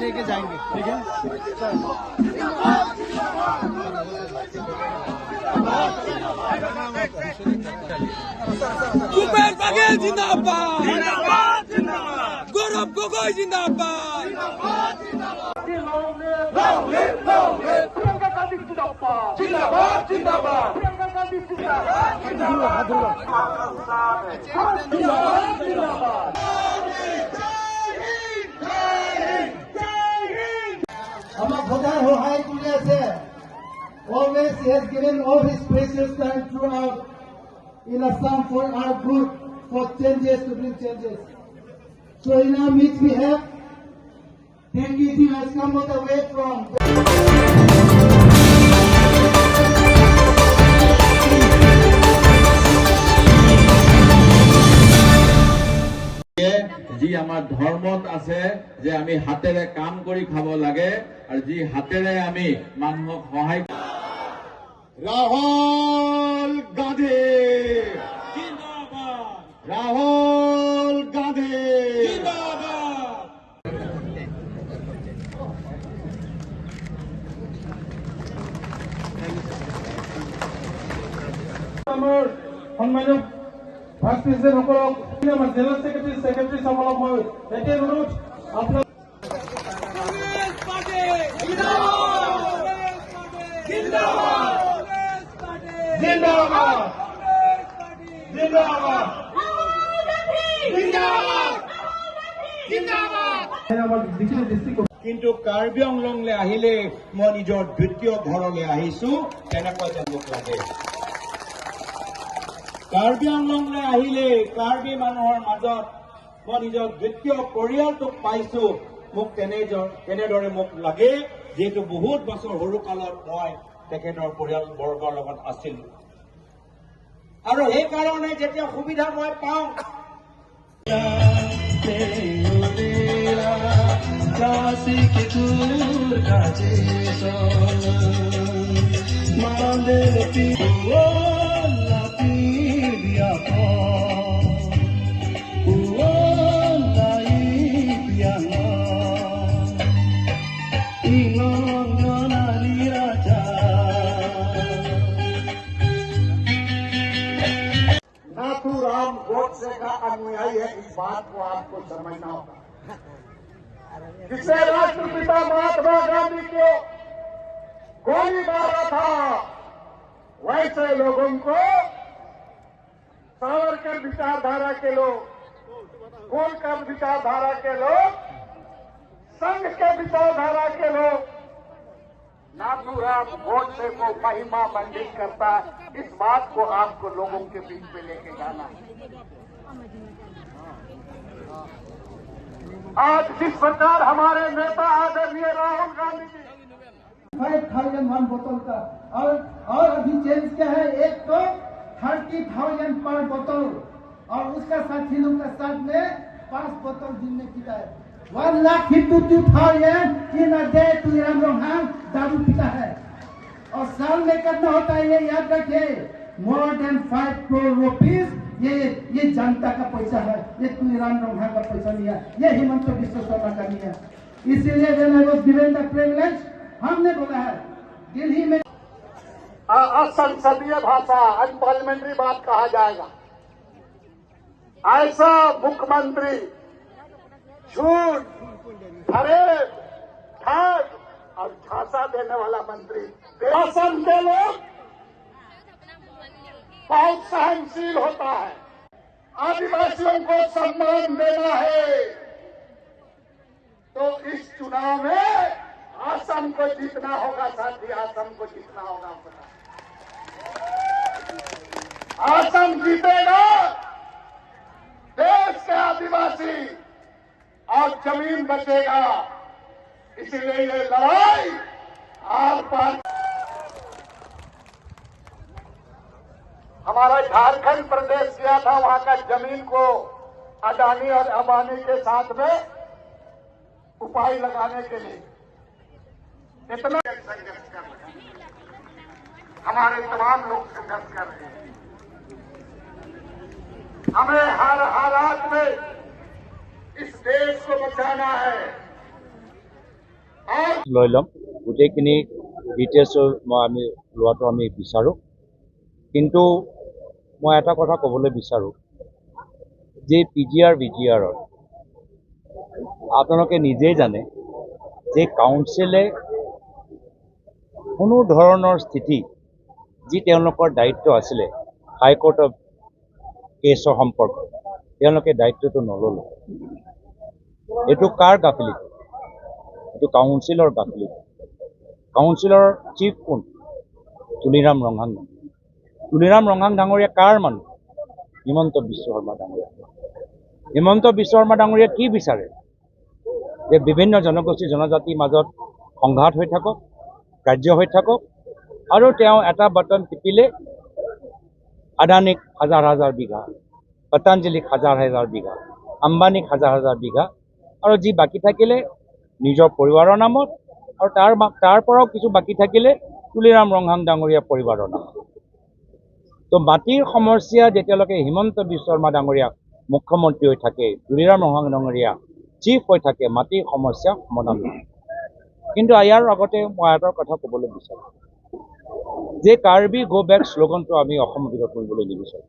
लेके जाएंगे, ठीक है। भूपेश बघेल जिंदाबाद, गौरव गोगोई जिंदाबाद, प्रियंका गांधी जिंदाबाद, जिंदाबाद जिंदाबाद, प्रियंका गांधी जिंदाबाद, जिंदाबाद जिंदाबाद। আমাক সদায় সহায় কৰি আছে। Always he has given all his precious time throughout in Assam for our good, for changes, to bring changes. So in our midst we have Tengi has come all the way from যি আমাৰ ধৰ্মত আছে যে আমি হাতেৰে কাম কৰি খাব লাগে আৰু যি হাতেৰে আমি মানুহক সহায়। ৰাহুল গান্ধী, ৰাহুল গান্ধী। আমাৰ সন্মানীয় ভাইচ প্ৰেচিডেণ্টসকলক, আমাৰ জেনেৰেল ছেক্ৰেটাৰী, ছেক্ৰেটাৰীসকলক মই একেই অনুৰোধ আপোনাৰ। জিন্দাবাদ, জিন্দাবাদ, জিন্দাবাদ, আমাৰ যিখিনি ডিষ্ট্ৰিক্ট। কিন্তু কাৰ্বি আংলংলৈ আহিলে মই নিজৰ দ্বিতীয় ঘৰলৈ আহিছো তেনেকুৱা যেন মোক লাগে। কাৰ্বি আংলংলৈ আহিলে কাৰ্বি মানুহৰ মাজত মই নিজৰ দ্বিতীয় পৰিয়ালটোক পাইছো, মোক তেনেদৰে মোক লাগে, যিহেতু বহুত বছৰ সৰুকালত মই তেখেতৰ পৰিয়াল বৰ্গৰ লগত আছিলো আৰু সেইকাৰণে যেতিয়া সুবিধা মই পাওঁ। नाथूराम गोडसे का अनुयायी है, इस बात को आपको समझना होगा। जिसे राष्ट्रपिता महात्मा गांधी को गोली मारा था, वैसे लोगों को सावरकर विचारधारा के लोग, गोलकर विचारधारा के लोग, संघ के विचारधारा के लोग नाथूराम गोडसे को महिमा मंडित करता है। इस बात को आपको लोगों के बीच में लेके जाना है। आज जिस प्रकार हमारे नेता आदरणीय राहुल गांधी जी 5,000 वन बोतल का और अभी चेंज क्या है, एक तो 30,000 पर बोतल और उसका साथी लोग का साथ में 5 बोतल दिन में पीता है। 1,52,000 in a day Tuiram Ronghang दारू पीता है। और साल में कितना होता है ये याद रखिए, मोर देन 5 करोड़ रुपीज ये जनता का पैसा है, ये तुईराम रोंगहांग का पैसा नहीं है, ये हिमंत बिश्व शर्मा का नहीं है। इसीलिए when I was given the privilege, हमने बोला है दिल्ली में असंसदीय भाषा, अनपार्लियामेंट्री बात कहा जाएगा। ऐसा मुख्यमंत्री झूठ, फरेब, ठग और झांसा देने वाला मंत्री। असम के लोग बहुत सहनशील होता है। आदिवासियों को सम्मान देना है तो इस चुनाव में असम को जीतना होगा साथी, असम को जीतना होगा। असम जीतेगा देश के आदिवासी और जमीन बचेगा। इसीलिए ये लड़ाई are पार। हमारा झारखंड प्रदेश गया था, वहां का जमीन को अडानी और अंबानी के साथ में उपाय लगाने के लिए इतना संघर्ष कर रहे हैं, हमारे तमाम लोग संघर्ष कर रहे हैं। हमें हर हालात में इस देश को बचाना है। লৈ ল'ম। গোটেইখিনি ডিটেইলছ মই আমি লোৱাটো আমি বিচাৰোঁ। কিন্তু মই এটা কথা ক'বলৈ বিচাৰোঁ যে পিজিআৰ ভিজিআৰত আপোনালোকে নিজেই জানে যে কাউন্সিলে কোনো ধৰণৰ স্থিতি, যি তেওঁলোকৰ দায়িত্ব আছিলে হাইকোৰ্টৰ কেছৰ সম্পৰ্কত, তেওঁলোকে দায়িত্বটো নল'লে। এইটো কাৰ গাফিলতি? এইটো কাউন্সিলৰ গাফিলতি। কাউন্সিলৰ চিফ কোন? তুলিৰাম ৰংহাং। তুলিৰাম ৰংহাং ডাঙৰীয়া কাৰ মানুহ? হিমন্ত বিশ্ব শৰ্মা ডাঙৰীয়া। হিমন্ত বিশ্ব শৰ্মা ডাঙৰীয়া কি বিচাৰে? যে বিভিন্ন জনগোষ্ঠী জনজাতিৰ মাজত সংঘাত হৈ থাকক, কাৰ্য হৈ থাকক, আৰু তেওঁ এটা বাটন টিপিলে আদানীক হাজাৰ হাজাৰ বিঘা, পতঞ্জলিক হাজাৰ হাজাৰ বিঘা, আম্বানীক হাজাৰ হাজাৰ বিঘা, আৰু যি বাকী থাকিলে নিজৰ পৰিবাৰৰ নামত, আৰু তাৰ পৰাও কিছু বাকী থাকিলে তুলিৰাম ৰংহাং ডাঙৰীয়া পৰিবাৰৰ নামত। তো মাটিৰ সমস্যা যেতিয়ালৈকে হিমন্ত বিশ্ব শৰ্মা ডাঙৰীয়া মুখ্যমন্ত্ৰী হৈ থাকে, তুলিৰাম ৰংহাং ডাঙৰীয়া চিফ হৈ থাকে, মাটিৰ সমস্যা সমাধান নহয়। কিন্তু ইয়াৰ আগতে মই এটা কথা ক'বলৈ বিচাৰোঁ যে কাৰ্বি গ' বেক শ্লোগানটো আমি অসমৰ ভিতৰত কৰিবলৈ নিবিচাৰোঁ।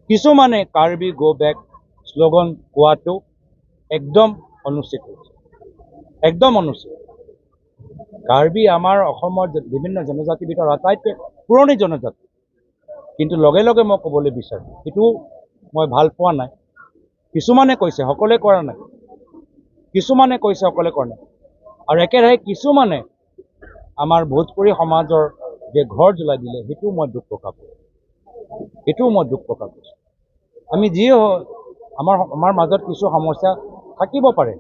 কিছুমানে কাৰ্বি গ' বেক শ্লোগান কোৱাটো একদম অনুচিত হৈছে, একদম অনুচিত। কাৰ্বি আমাৰ অসমৰ বিভিন্ন জনজাতিৰ ভিতৰত আটাইতকৈ পুৰণি জনজাতি। কিন্তু লগে লগে মই ক'বলৈ বিচাৰোঁ, সেইটো মই ভাল পোৱা নাই। কিছুমানে কৈছে, সকলোৱে কৰা নাই। কিছুমানে কৈছে, সকলোৱে কৰা নাই। আৰু একেৰাহে কিছুমানে আমাৰ ভোজপুৰী সমাজৰ যে ঘৰ জ্বলাই দিলে, সেইটোও মই দুখ প্ৰকাশ কৰোঁ, সেইটোও মই দুখ প্ৰকাশ কৰিছোঁ। আমি যিয়ে হওক, আমাৰ মাজত কিছু সমস্যা থাকিব পাৰে,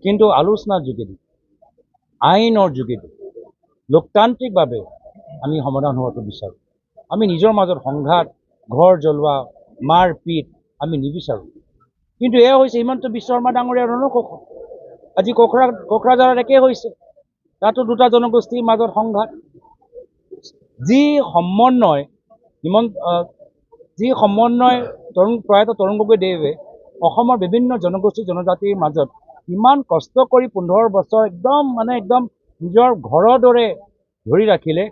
কিন্তু আলোচনাৰ যোগেদি, আইনৰ যোগেদি, লোকতান্ত্ৰিকভাৱে আমি সমাধান হোৱাটো বিচাৰোঁ। আমি নিজৰ মাজত সংঘাত, ঘৰ জ্বলোৱা, মাৰ পিট আমি নিবিচাৰোঁ। কিন্তু এয়া হৈছে হিমন্ত বিশ্ব শৰ্মা ডাঙৰীয়াৰ ৰণকৌশল। আজি কোকৰাঝাৰত একেই হৈছে, তাতো দুটা জনগোষ্ঠীৰ মাজত সংঘাত। যি সমন্বয় হিমন্ত যি সমন্বয় প্ৰয়াত তৰুণ গগৈ দেৱে অসমৰ বিভিন্ন জনগোষ্ঠী জনজাতিৰ মাজত ইমান কষ্ট কৰি 15 বছৰ একদম মানে একদম নিজৰ ঘৰৰ দৰে ধৰি ৰাখিলে,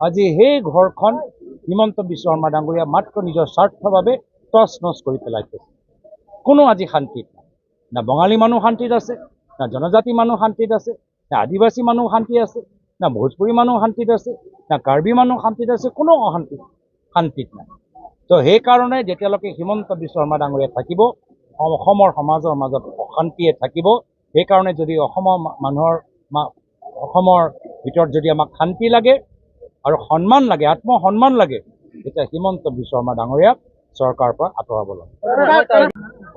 আজি সেই ঘৰখন হিমন্ত বিশ্ব শৰ্মা ডাঙৰীয়া মাত্ৰ নিজৰ স্বাৰ্থৰ বাবে তচ নচ কৰি পেলাই থৈছে। কোনো আজি শান্তিত নাই, না বঙালী মানুহ শান্তিত আছে, না জনজাতি মানুহ শান্তিত আছে, না আদিবাসী মানুহ শান্তি আছে, না ভোজপুৰী মানুহ শান্তিত আছে, না কাৰ্বি মানুহ শান্তিত আছে, কোনো অশান্তি শান্তিত নাই। তো সেইকাৰণে যেতিয়ালৈকে হিমন্ত বিশ্ব শৰ্মা ডাঙৰীয়া থাকিব, অসমৰ সমাজৰ মাজত অশান্তিয়ে থাকিব। সেইকাৰণে যদি অসমৰ মানুহৰ অসমৰ ভিতৰত যদি আমাক শান্তি লাগে আৰু সন্মান লাগে, আত্মসন্মান লাগে, তেতিয়া হিমন্ত বিশ্ব শৰ্মা ডাঙৰীয়াক চৰকাৰৰ পৰা আঁতৰাব লাগে।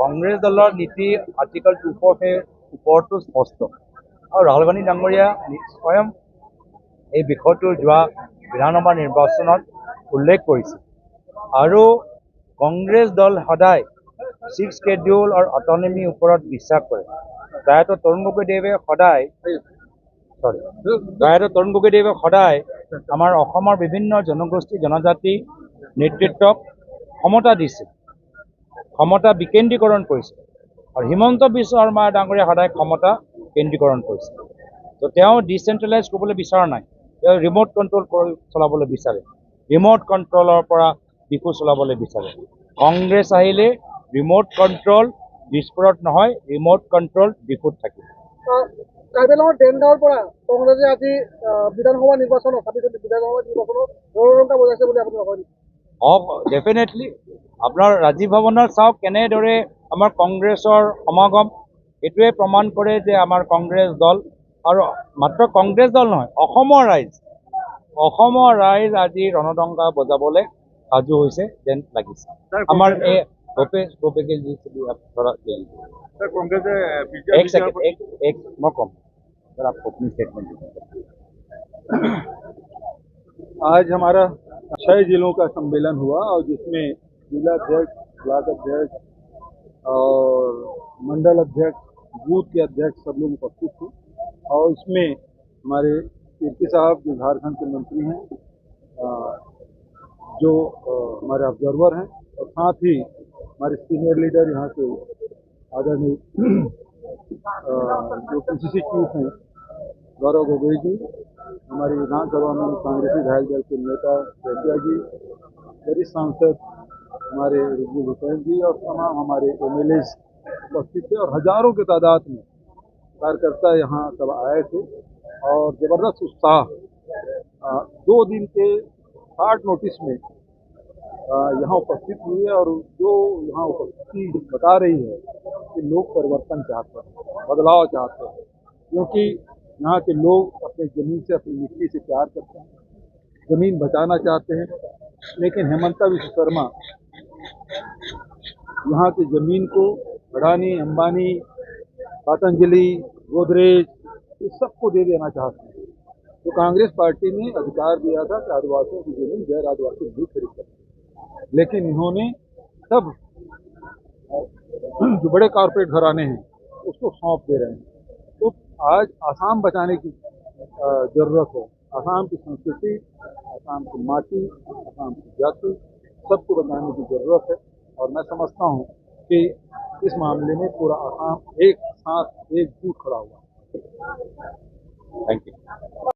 কংগ্ৰেছ দলৰ নীতি আৰ্টিকল 240 ওপৰতো স্পষ্ট, আৰু ৰাহুল গান্ধী ডাঙৰীয়া স্বয়ং এই বিষয়টো যোৱা বিধানসভা নিৰ্বাচনত উল্লেখ কৰিছে। আৰু কংগ্ৰেছ দল সদায় ছিক্স শ্বেডিউল আৰু অটনমিৰ ওপৰত বিশ্বাস কৰে। প্ৰয়াত তৰুণ গগৈদেৱে সদায় প্ৰয়াত তৰুণ গগৈদেৱে সদায় আমাৰ অসমৰ বিভিন্ন জনগোষ্ঠী জনজাতি নেতৃত্বক ক্ষমতা দিছে, ক্ষমতা বিকেন্দ্ৰীকৰণ কৰিছে, আৰু হিমন্ত বিশ্ব শৰ্মা ডাঙৰীয়া সদায় ক্ষমতা কেন্দ্ৰীকৰণ কৰিছে। তো তেওঁ ডিচেণ্ট্ৰেলাইজ কৰিবলৈ বিচৰা নাই, তেওঁ ৰিম'ট কণ্ট্ৰল কৰি চলাবলৈ বিচাৰে, ৰিম'ট কণ্ট্ৰলৰ পৰা দিশো চলাবলৈ বিচাৰে। কংগ্ৰেছ আহিলে ৰিম'ট কণ্ট্ৰল দিছপুৰত নহয়, ৰিম'ট কণ্ট্ৰল ডিফুত থাকিব। কাৰ্বি আংলঙৰ দেনগাঁৱৰ পৰা কংগ্ৰেছে আজি বিধানসভা নিৰ্বাচনত বিধানসভা নিৰ্বাচনত ৰণদংকা বজাইছে বুলি আপুনি কয়? অঁ, ডেফিনেটলি। আপোনাৰ ৰাজীৱ ভৱনত চাওক কেনেদৰে আমাৰ কংগ্ৰেছৰ সমাগম, এইটোৱে প্ৰমাণ কৰে যে আমাৰ কংগ্ৰেছ দল, আৰু মাত্ৰ কংগ্ৰেছ দল নহয়, অসমৰ ৰাইজ আজি ৰণদংকা বজাবলৈ সাজু হৈছে যেন লাগিছে। আমাৰ এই एक सेकंड, एक मैं कम सर, आप ओपनिंग स्टेटमेंट। आज हमारा 6 जिलों का सम्मेलन हुआ और जिसमें जिला अध्यक्ष, ब्लॉक अध्यक्ष और मंडल अध्यक्ष, बूथ के अध्यक्ष सब लोग उपस्थित थे। और इसमें हमारे तिर्की साहब जो झारखंड के मंत्री हैं, जो हमारे ऑब्जर्वर हैं, और साथ ही हमारे सीनियर लीडर यहाँ के आदरणीय जो पीसीसी चीफ हैं गौरव गोगोई जी, हमारी विधानसभा में कांग्रेसी विधायक दल के नेता सैकिया जी, वरिष्ठ सांसद हमारे रिजवी हुसैन जी और तमाम हमारे एमएलए उपस्थित थे और हजारों की तादाद में कार्यकर्ता यहाँ सब आए थे और ज़बरदस्त उत्साह 2 दिन के 60 नोटिस में यहाँ उपस्थित हुए और जो यहाँ उपस्थिति बता रही है कि लोग परिवर्तन चाहते हैं, बदलाव चाहते हैं, क्योंकि यहाँ के लोग अपने ज़मीन से, अपनी मिट्टी से प्यार करते हैं, ज़मीन बचाना चाहते हैं। लेकिन हेमंता विश्व शर्मा यहाँ की ज़मीन को अडानी, अंबानी, पतंजलि, गोदरेज, इस सबको दे देना चाहते हैं। तो कांग्रेस पार्टी ने अधिकार दिया था कि आदिवासियों की ज़मीन गैर आदिवासी नहीं खरीद सकते, लेकिन इन्होंने सब जो बड़े कॉरपोरेट घराने हैं उसको सौंप दे रहे हैं। तो आज आसाम बचाने की ज़रूरत है। आसाम की संस्कृति, आसाम की माटी, आसाम की जाति, सबको बचाने की ज़रूरत है। और मैं समझता हूँ कि इस मामले में पूरा आसाम एक साथ एकजुट खड़ा हुआ है। Thank you.